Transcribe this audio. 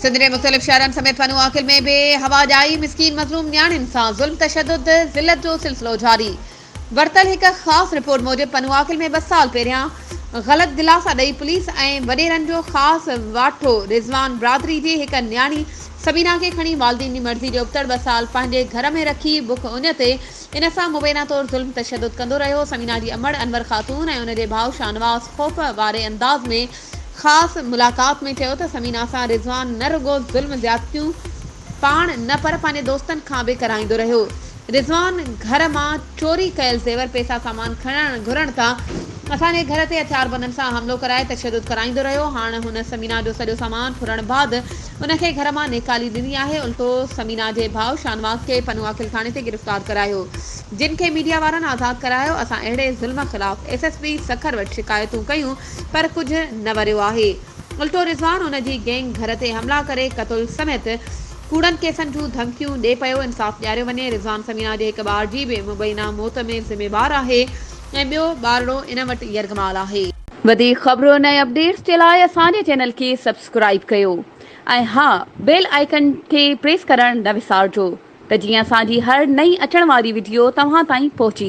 سنڌ جي مختلف شهرن سميت پنو عاقل ۾ به هوا ڄائي مسڪين مظلوم نياڻين سان ظلم تشدد ذلت جو سلسلو جاري ورتل هڪ خاص رپورٽ موجب پنو عاقل ۾ ٻه سال پهريان غلط دلاسا ڏئي پوليس ۽ وڏيرن جو خاص واٺو رضوان برادري جي هڪ نياڻي سبينا کي کڻي والدين جي مرضي جي ابتڙ ٻه سال پنهنجي گهر ۾ رکي بک اڃ تي ان سان مبينا طور ظلم تشدد ڪندو رهيو. ثمينه جي امڙ انور خاتون ۽ ان جي ڀاء شاهنواز خوف واري انداز ۾ خاص ملاقات ۾ چيو ته ثمينه سان رضوان نه رڳو ظلم زيادتيون پاڻ نه پر پنهنجي دوستن کان به ڪرائيندو رهيو. رضوان گهر مان چوري ڪيل زيور پيسا سامان کڻڻ گهرڻ تان اسان جي گهر تي هٿياربندن سان حملو ڪرائي تشدد ڪرائيندو رهيو. هاڻ هن ثمينه جو سڄو سامان ڦرڻ بعد ان کي گهر مان نيڪالي ڏني آهي، الٽو ثمينه جي ڀاء شاهنواز کي پنوعاقل ٿاڻي تي گرفتار ڪرايو، جن کي ميڊيا وارن آزاد ڪرايو، اسان اهڙي ظلم خلاف ايس ايس پي سکر وٽ شڪايتون ڪيون پر ڪجهه نه وريو آهي، الٽو رضوان ان جي گينگ گهر تي حملا ڪري قتل سميت ڪوڙن ڪيسن جون ڌمڪيون ڏي پيو، انصاف ڏياريو وڃي، رضوان ثمينه جي هڪ ٻار جي به مبينا موت ۾ ذميوار آهي ۽ ٻيو ٻارڙو ان وٽ يرغمال آهي. وڌيڪ خبرن ۽ اپڊيٽس جي لاء اسان جي چينل کي سبسڪرائيب ڪيو ۽ ها بيل آئيڪن کي پريس ڪرڻ نه وسارجو ته جيئن اسان جي هر نئين اچڻ واري وڊيو توهان تائين پهچي.